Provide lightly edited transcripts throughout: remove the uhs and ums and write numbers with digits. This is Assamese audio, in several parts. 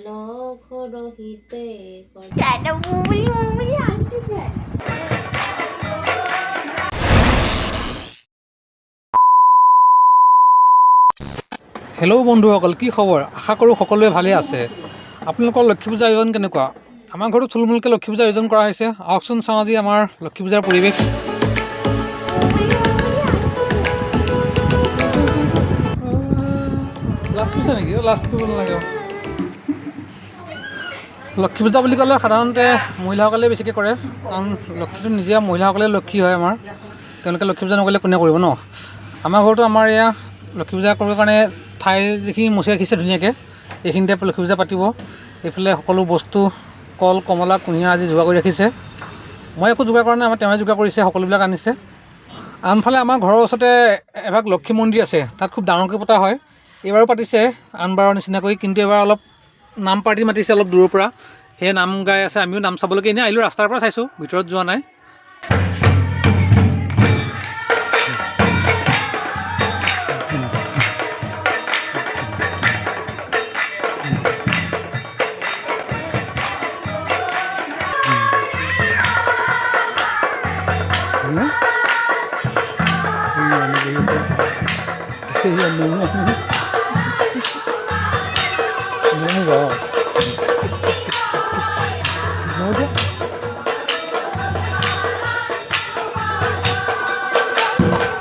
অলখ ৰহিতে। হেল্ল' বন্ধুসকল, কি খবৰ? আশা কৰোঁ সকলোৱে ভালে আছে। আপোনালোকৰ লক্ষী পূজা আয়োজন কেনেকুৱা? আমাৰ ঘৰতো থুলমূলকৈ লক্ষী পূজা আয়োজন কৰা হৈছে। আহকচোন চাওঁ আজি আমাৰ লক্ষী পূজাৰ পৰিৱেশ। লাষ্ট পূজা নেকি? লাষ্ট কৰিব নালাগে। লক্ষী পূজা বুলি ক'লে সাধাৰণতে মহিলাসকলে বেছিকৈ কৰে, কাৰণ লক্ষীটো নিজে মহিলাসকলে লক্ষী হয় আমাৰ। তেওঁলোকে লক্ষী পূজা নকৰিলে কোনে কৰিব ন? আমাৰ ঘৰতো আমাৰ এয়া লক্ষী পূজা কৰিবৰ কাৰণে ঠাই যিখিনি মচি ৰাখিছে ধুনীয়াকৈ, এইখিনিতে লক্ষী পূজা পাতিব। এইফালে সকলো বস্তু কল, কমলা, কুঁহিয়াৰ আজি যোগাৰ কৰি ৰাখিছে। মই একো যোগাৰ কৰা নাই, আমাৰ তেওঁৱে যোগাৰ কৰিছে, সকলোবিলাক আনিছে। আনফালে আমাৰ ঘৰৰ ওচৰতে এভাগ লক্ষী মন্দিৰ আছে, তাত খুব ডাঙৰকৈ পতা হয়। এইবাৰো পাতিছে আনবাৰৰ নিচিনাকৈ, কিন্তু এইবাৰ অলপ নাম পাৰ্টি মাতিছে অলপ দূৰৰ পৰা, সেয়ে নাম গাই আছে। আমিও নাম চাবলৈকে এনেই আহিলোঁ, ৰাস্তাৰ পৰা চাইছোঁ, ভিতৰত যোৱা নাই।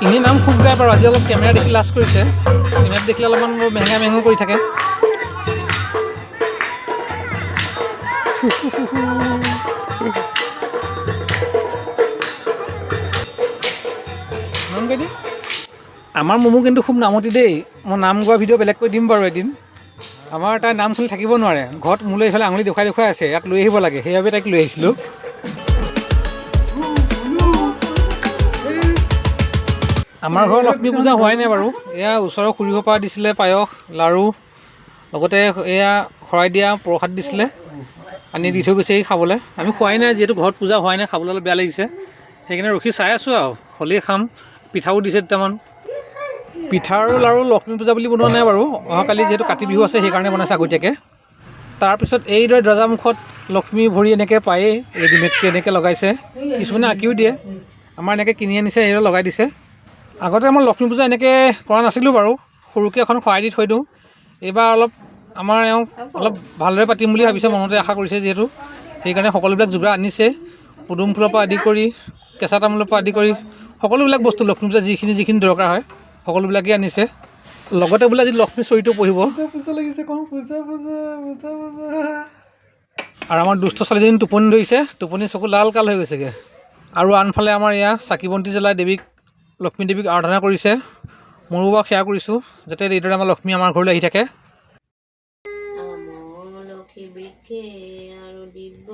এনেই নাম খুব গায় বাৰু, আজি অলপ কেমেৰা দেখি লাজ কৰিছে। কেমেৰাত দেখিলে অলপমান মেহেঙা মেহেঙো কৰি থাকে। নাম গাই দি। আমাৰ মমো কিন্তু খুব নামতি দেই। মই নাম গোৱা ভিডিঅ' বেলেগকৈ দিম বাৰু এদিন। আমাৰ তাই নাম শুনি থাকিব নোৱাৰে, ঘৰত মোলৈ এইফালে আঙুলি দেখুৱাই দেখুৱাই আছে, ইয়াক লৈ আহিব লাগে, সেইবাবে তাইক লৈ আহিছিলোঁ। আমাৰ ঘৰৰ লক্ষ্মী পূজা হোৱাই নাই বাৰু। এয়া ওচৰৰ খুৰীঘৰৰ পৰা দিছিলে পায়স, লাড়ু, লগতে এয়া শৰাই দিয়া প্ৰসাদ দিছিলে, আনি দি থৈ গৈছে এই খাবলৈ। আমি খোৱাই নাই, যিহেতু ঘৰত পূজা হোৱাই নাই, খাবলৈ অলপ বেয়া লাগিছে, সেইকাৰণে ৰখি চাই আছোঁ আৰু হ'লেই খাম। পিঠাও দিছে দুটামান, পিঠা আৰু লাড়ু লক্ষ্মী পূজা বুলি বনোৱা নাই বাৰু, অহাকালি যিহেতু কাতি বিহু আছে সেইকাৰণে বনাইছে আগতীয়াকৈ। তাৰপিছত এইদৰে দৰ্জামুখত লক্ষ্মী ভৰি এনেকৈ পায়েই ৰেডিমেডকৈ এনেকৈ লগাইছে, কিছুমানে আঁকিও দিয়ে, আমাৰ এনেকৈ কিনি আনিছে এইদৰে লগাই দিছে। আগতে মই লক্ষ্মী পূজা এনেকৈ কৰা নাছিলোঁ বাৰু, সৰুকৈ এখন শৰাই দি থৈ দিওঁ। এইবাৰ অলপ আমাৰ এওঁ অলপ ভালদৰে পাতিম বুলি ভাবিছে, মনতে আশা কৰিছে যিহেতু, সেইকাৰণে সকলোবিলাক যোগাৰ আনিছে, পদুম ফুলৰ পৰা আদি কৰি কেঁচা তামোলৰ পৰা আদি কৰি সকলোবিলাক বস্তু লক্ষ্মী পূজা যিখিনি যিখিনি দৰকাৰ হয় সকলোবিলাকেই আনিছে। লগতে বোলে আজি লক্ষ্মী চৰিটো পঢ়িব। আৰু আমাৰ দুষ্ট ছোৱালীজনী টোপনি ধৰিছে, টোপনি চকু লাল কাল হৈ গৈছেগৈ। আৰু আনফালে আমাৰ এয়া চাকি বন্তি জ্বলাই দেৱীক, লক্ষ্মী দেৱীক আৰাধনা কৰিছে। ময়ো বাৰু সেৱা কৰিছোঁ যাতে এইদৰে আমাৰ লক্ষ্মী আমাৰ ঘৰলৈ আহি থাকে। আমলখি বৃক্ষে আৰু দিব্য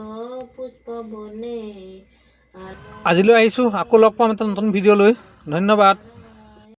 পুষ্প বনে। আজিলৈ আহিছোঁ, আকৌ লগ পাম এটা নতুন ভিডিঅ' লৈ। ধন্যবাদ।